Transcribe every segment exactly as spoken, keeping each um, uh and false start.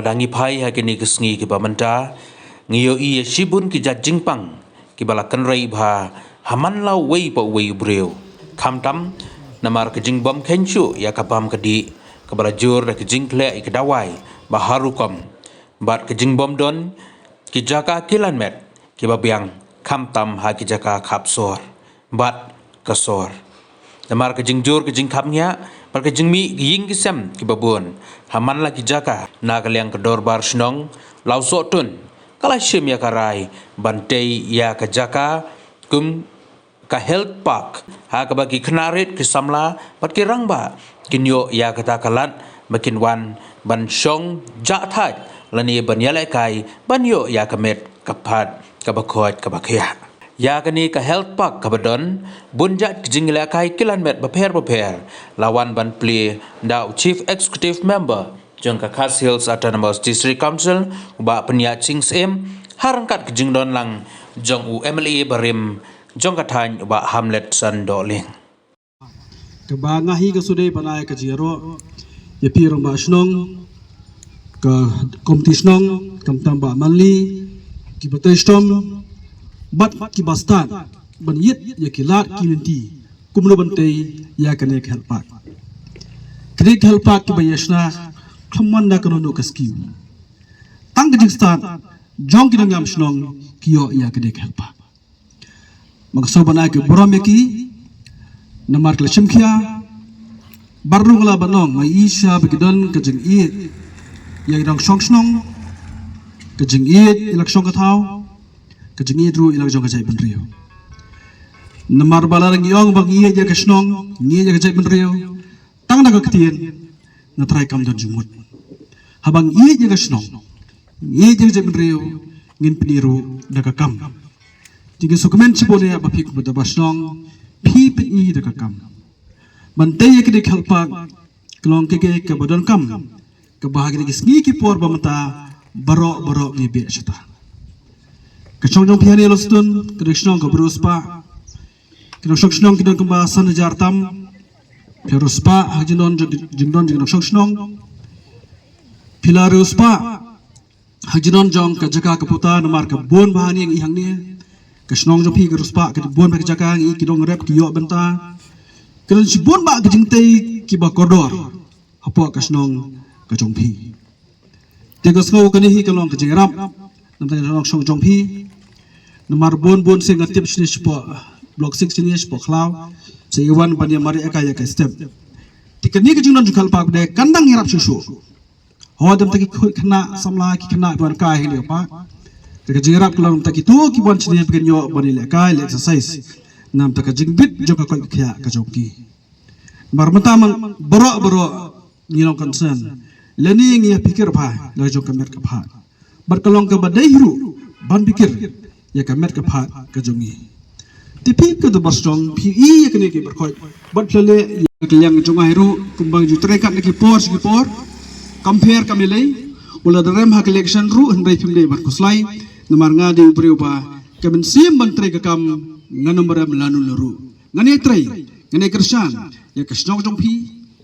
Lada ngi phai ha kine ki sngi kiba mynta, ngi ïohi ïa shibun ki jait jingpang kiba la kynrei bha ha man la uwei pa uwei u briew. Khamtam namar ka jingbym kheiñ shuh ïa ka bam ka dih kaba la jur da ka jingkhleh ïa ka dawai ba har rukom bad ka jingbym don ki jaka kilan met kiba biang, khamtam ha ki jaka khap sor bad ka sor. Namar ka jingjur ka jingkhapngiah bad ka jingmih ki ïing ki sem kiba bun ha man la ki jaka, na ka liang ka dorbar shnong Lawsohtun ka la shim ïa ka rai ban tei ïa ka jaka kum ka health park ha kaba ki khynnah rit ki samla bad ki rangbah kin ïoh ïa kata ka lad ba kin wan ban shong jah thait lane ban ïalehkai ban ïoh ïa ka met ka phad kaba khoit kaba khiah. Ïa kane ka health park kaba don bun jait ki jingïalehkai kilan met bapher bapher la wan ban plie da u Chief Executive Member jong ka Khasi Hills Autonomous District Council, u Bah Pynïaid Sing Syiem, ha ryngkat ka jingdon lang jong u M L A barim jong ka thaiñ, u Bah Hamletson Dohling. Kaba nga hi nga shu dei ban ai ka jingïaroh ïa phi rangbah shnong, ka komiti shnong, khamtam Bah Manli, ki batai stom bad ki bastad ban ïit ïa ki lad ki lynti kumno ban tei ïa kane ka health park. Kane ka health park kiba ïa shna khlem man da kano kano ka skim. Tang ka jingstad jong ki nongïam shnong ki ïoh ïa kane ka health park. Ma nga shu ban ai ka burom ïa ki namar ka la shim khia. Bad ruh nga la ban ong, nga ïohi sha ba ki don ka jingïeit ïa ki nongshong shnong, ka jingïeit ïa la ka shong ka thaw, ka jingïeit ruh ïa la ka jong ka jaitbynriew. Namar ba lada ngi ong ba ngi ïeit ïa ka shnong, ngi ïeit ïa ka jaitbynriew, tang da ka ktien nga trai kam don jingmut. Haba ngi ïeit ïa ka shnong, ngi ïeit ïa ka jaitbynriew, ngin pyni ruh da ka kam. Te ngi sngewkmen shibun ïa ba phi kum u dorbar shnong phi pyni da ka kam. Ban tei ïa kane ka health park ka long kaei kaei kaba donkam, kaba ha kine ki sngi ki por ba mynta baroh baroh ngi beh shata. Ka shnong jong phi hangne Lawsohtun ka dei ka shnong kaba riewspah. Ki nongshong shnong ki don kumba san hajar tam. Phi riewspah ha ka jingdon jong, jingdon jong ki nongshong shnong. Phi la riewspah ha ka jingdon jong ka jaka ka puta namar ka bun bha hangne ngi hangne. Ka shnong jong phi ka riewspah ka bun bha ka jaka ngi ki nongrep ki ïoh bynta. Ka don shibun bha ka jingtei kiba kordor hapoh ka shnong ka jong phi. Te nga sngew kane hi ka long ka jingïarap na bynta ki nongshong jong phi. Namar bun bun sien nga tip shane shapoh Block six shane shapoh Khlaw. Sa ïa wan ban ïa mareh ïa ka ïa ka step. Te kane ka jingdon jong ka health park ba dei kan dang ïarap shuh shuh. Hooid, da mynta ki khynnah samla ki khynnah ki wan kai ha kane ka park. Te ka jingïarap ka long na bynta kito kiba wan shane ba kin ïoh ban ïalehkai, leh exercise. Na bynta ka jingbit jong ka koit ka khiah ka jong ki. Namar mynta man baroh baroh ngi long concern lane ngi ïa pyrkhat bha la jong ka met ka phad. Bad ka long kaba dei hi ruh ban pyrkhat ïa ka met ka phad ka jong ngi. Te phi kum u dorbar shnong phi ïohi ïa kine ki baroh khoit bad phi la leh ïa ka liang jong nga hi ruh kumba ngi ju trei kat na ki por sha ki por. Kam pher kam ïalei, wat la da rem ha ka election ruh hynrei phim dei ban khuslai. Namar nga dei u briew ba ka mynsiem ban trei ka kam ngan ym rem lano lano ruh. Ngan ïai trei, ngan ïai kyrshan ïa ka shnong jong phi,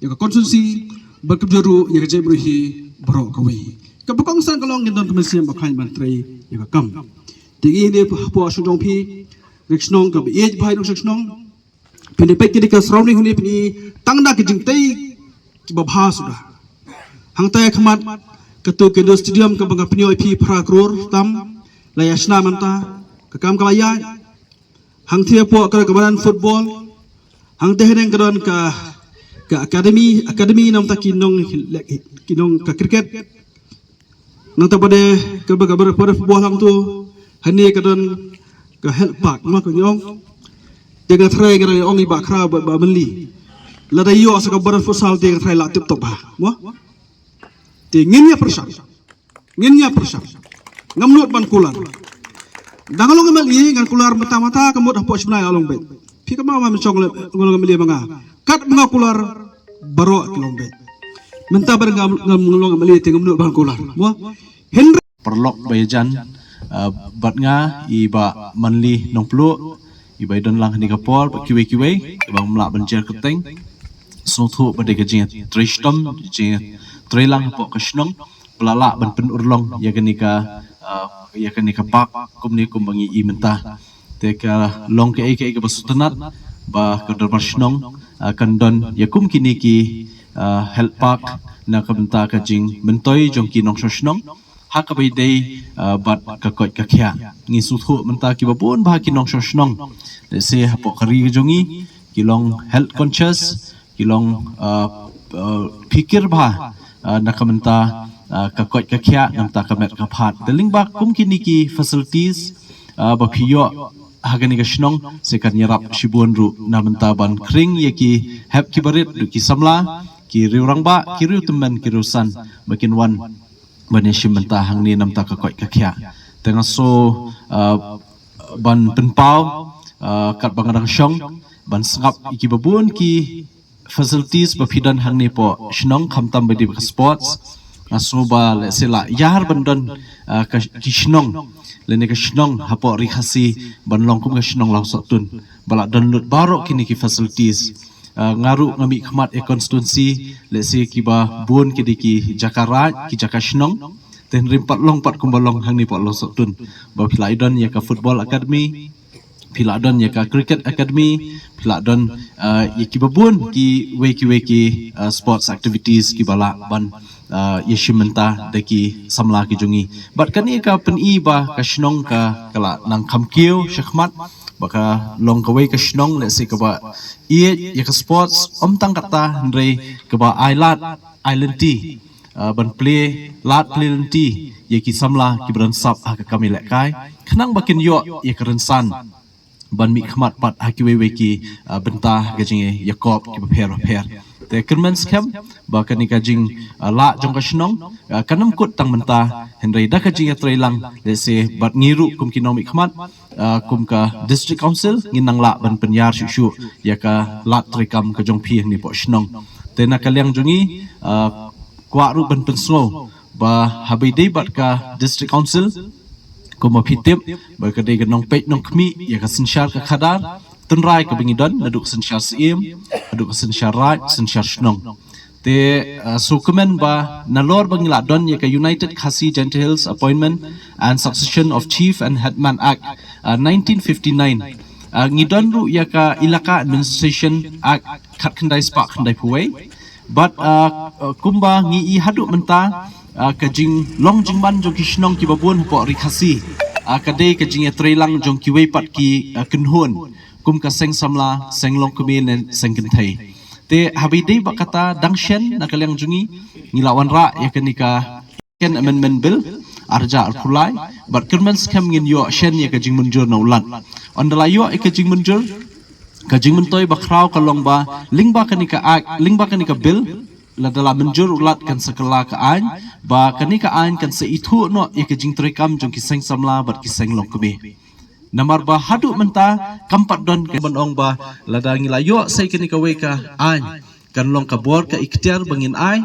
ïa ka constituency bad kumjuh ruh ïa ka jaitbynriew hi baroh kawei. Kaba kongsan ka long ngin don ka mynsiem ba khlaiñ ban trei ïa ka kam. Te ngi hangne hapoh shnong jong phi, ri shnong kaba ïeit bha ïa nongshong shnong. Phin ïa peit kine ki surrounding hangne phin i tang da ki jingtei kiba bha suda. Hangta ha khmat kato ka indoor stadium kaba nga pynïoh ïa phi phra klur tam la ïa shna mynta, ka kam ka la ïaid. Hangtei hapoh ka don ka madan football. Hangtei haneng ka don ka, ka academy, academy na bynta ki nong, ki nong ka cricket. Nangta bad kaba, kaba, kaba football hangto. Hangne ka don ka health park ma ka ong. Te nga tharai nga ong i Bah Khraw bad Bah Mynli. Lada ïoh sa ka badan futsal te nga tharai la tip top bha. Mo? Te ngin ïa pyrshang. Ngin ïa pyrshang. Ngam nud ban kular. Da nga long M L A ngan kular mynta mynta ka mut hapoh shynai la long beit. Phi kynmaw ma mynshong le, nga long M L A ma nga. Katba nga kular baroh ki long beit. Mynta ba nga, nga long M L A te ngam nud ban kular. Mo? Hynrei paralok ba ïajan, uh, bad nga i Bah Manli Nongpluh, i ba i don lang ha kane ka por, bad kiwei kiwei, i ba ngam lah ban jer kyrteng. Sngewthuh ba dei ka jingtrei shitom, jingtrei lang hapoh ka shnong. ba la lah ban pynurlong ïa kane ka, ah, ïa kane ka park kumne kumba ngi i mynta. Te ka long kaei kaei kaba sngewtynnat ba ka Dorbar Shnong, ah, kan don ïa kum kine ki, ah, health park na ka bynta ka jingmyntoi jong ki nongshong shnong ha kaba ïadei, ah, bad ka koit ka khiah. Ngi sngewthuh mynta kiba bun bha ki nongshong shnong, lehse hapoh ka ri ka jong ngi, ki long health conscious, ki long, ah, ah, phikir bha, ah, na ka bynta, ah, ka koit ka khiah, na bynta ka met ka phad. Te lyngba kum kine ki facilities, ah, ba phi ïoh ha kane ka shnong, sa kan ïarap shibun ruh na bynta ban khring ïa ki hep ki barit, ruh ki samla, ki riew rangbah, ki riew tymmen, ki riew san, ba kin wan ban ïashim bynta hangne na bynta ka koit ka khiah. Te nga sngew, ah, ban pynpaw, ah, katba nga dang shong, ban sngap ïa kiba bun ki facilities ba phi don hangne hapoh shnong, khamtam ba dei ka sports. Nga sngew ba lehse la ïar ban don, ah, ka, ki shnong, lane ka shnong hapoh Ri Khasi ban long kum ka shnong Lawsohtun, ba la don lut baroh kine ki facilities. Ah, nga ruh nga mih khmat ïa constituency, lehse kiba bun ki dei ki jaka raid, ki jaka shnong. Te hynrei ym pat long pat kumba long hangne hapoh Lawsohtun, ba phi la ïa don ïa ka football academy, phi la don ïa ka cricket academy, phi la don, ah, ïa kiba bun kiwei kiwei ki, ah, sports activities kiba lah ban, ah, ïashim bynta da ki samla ki jong ngi. Bad kane ka pyni ba ka shnong ka, ka la nang kham kiew shakhmat, ba ka long kawei ka shnong lehse kaba ïeit ïa ka sports, ym tang katta hynrei kaba ai lad ai lynti, ah, ban plie lad plie lynti ïa ki samla kiba don sap ha ka kam ïalehkai, khnang ba kin ïoh ïa ka rynsan ban mih khmat pat ha kiwei wei ki, ah, bynta ha ka jingïakop kiba pher bapher. Te kyrmen skhem ba kane ka jing, ah, lah jong ka shnong, ah, kan ym kut tang mynta, hynrei da ka jingïatreilang, lehse bad ngi ruh kum ki nongmihkhmat, ah, kum ka District Council, ngin nang lah ban pynïar shuh shuh ïa ka lad treikam ka jong phi hangne hapoh shnong. Te na ka liang jong ngi, ah, kwah ruh ban pynsngew ba haba ïadei bad ka District Council, kumba phi tip ba ka dei ka nongpeit nongkhmih ïa ka synshar ka khadar, tynrai kaba ngi don, naduh ka synshar syiem haduh ka synshar raid, synshar shnong. Te, ah, sngewkmen ba nalor ba ngi la don ïa ka United Khasi Jaintia Hills Appointment and Succession of Chief and Headman Act, ah, nineteen fifty-nine, ah, ngi don ruh ïa ka Elaka Administration Act khatkhyndai spah khyndaiphew wei. Bad, ah, ah, kumba ngi i haduh mynta, ah, ka jinglong jingman jong ki shnong kiba bun hapoh Ri Khasi, ah, ka dei ka jingïatreilang jong kiwei pat ki, ah, kynhun, kum ka Seng Samla, Seng Longkmie ne Seng Kynthei. Te haba ïadei bad kata, dang shen na ka liang jong ngi, ngi la wanrah ïa kane ka Second Amendment Bill, arhajar arphew lai, bad kyrmen skhem ngin ïoh shen ïa ka jingmynjur na u Lat. Ynda la ïoh ïa ka jingmynjur, ka jingmyntoi bakhraw ka long ba lyngba kane ka Act, lyngba kane ka Bill, lada la mynjur u Lat kan sa kylla ka aiñ, ba kane ka aiñ kan sa ithuh noh ïa ka jingtreikam jong ki Seng Samla bad ki Seng Longkmie. Namar ba haduh mynta kam pat don ka ban ong ba lada ngi la ïoh sa ïa kane kawei ka aiñ, kan long ka bor ka iktiar ba ngin ai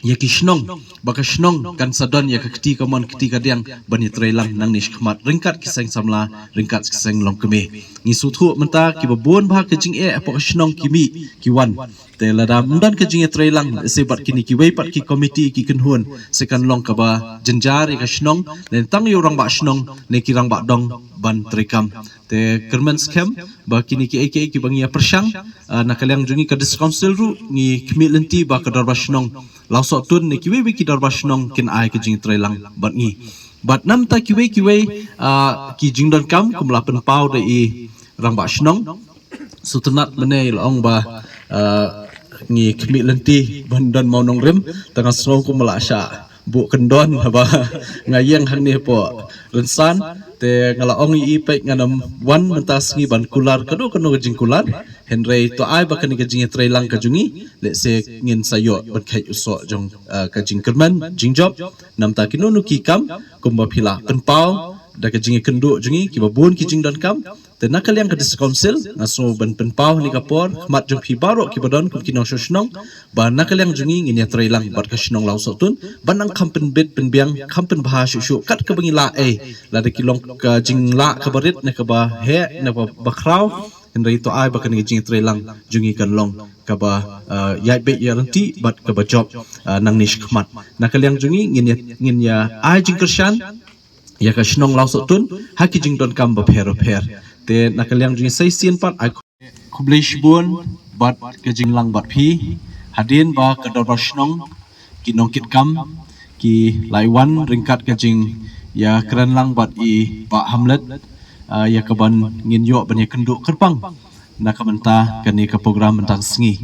ïa ki shnong, ba ka shnong kan sa don ïa ka kti kamon kti kadiang ban ïatreilang nangne shakhmat ryngkat ki Seng Samla, ryngkat ki Seng Longkmie. Ngi sngewthuh mynta kiba bun bha ka jingeh hapoh ka shnong ki mih ki wan. Te lada ym don ka jingïatreilang, lehse bad kine kiwei pat ki komiti ki kynhun, sa kan long kaba jynjar ïa ka shnong, ne tang ïa u rangbah shnong ne ki rangbah dong ban treikam. Te kyrmen skhem ba kine kiei kiei kiba ngi ïa pyrshang, ah, na ka liang jong ngi ka District Council ruh ngi khmih lynti ba ka Dorbar Shnong Lawsohtun ne kiwei wei ki Dorbar Shnong kin ai ka jingtreilang bad ngi. Bad namar kiwei kiwei, ah, ki jingdonkam kum la pynpaw da i rangbah shnong. Sngewtynnat mynne la ong ba, ah, ngi khmih lynti ban don mawnongrim, tang nga sngew kum la shah buh kyndon haba nga ïeng hangne hapoh rynsan. Te nga la ong ïa i peit ngan ym wan mynta sngi ban kular kano kano ka jingkular. Hynrei to ai ba kane ka jingïatreilang ka jong ngi, lehse ngin sa ïoh ban kheit u soh jong, ah, ka jingkyrmen jingjop. Namar kino kino ki kam kumba phi la pynpaw da ka jingïakynduh jong ngi kiba bun ki jingdonkam. Te na ka liang ka District Council nga sngew ban pynpaw ha kane ka por khmat jong phi baroh kiba don kum ki nongshong shnong, ba na ka liang jong ngi ngin ïatreilang bad ka shnong Lawsohtun ban nang kham pynbit pynbiang, kham pynbha shuh shuh kat kaba ngi lah ei. Lada ki long ka jinglah kaba rit ne kaba heh ne kaba khraw, hynrei to ai ba kane ka jingïatreilang jong ngi kan long kaba uh, ïaid beit ïaid ryntih bad kaba jop uh, nangne shakhmat. Na ka liang jong ngi ngin ïa ngin ïa ai jingkyrshan ïa ka shnong Lawsohtun ha ki jingdonkam bapher bapher. Te na ka liang jong ngi sa shisien pat ai khublei shibun bad ka jinglang bad phi hadien ba ka dorbar shnong ki nongkitkam ki la wan ryngkat ka jingïakren lang bad i Bah Hamlet uh, ïa kaban ngin ïoh ban ïakynduh kyrpang na ka bynta kane ka program mynta ka sngi.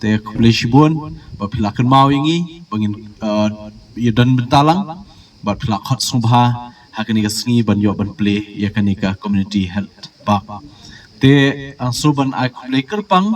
Te khublei shibun ba phi la kynmaw ïa ngi ba ngin uh, ïadon bynta lang bad phi la khot sngewbha ha kane ka sngi ban ïoh ban plie ïa kane ka community health park. Te ang shu ban ai khublei kyrpang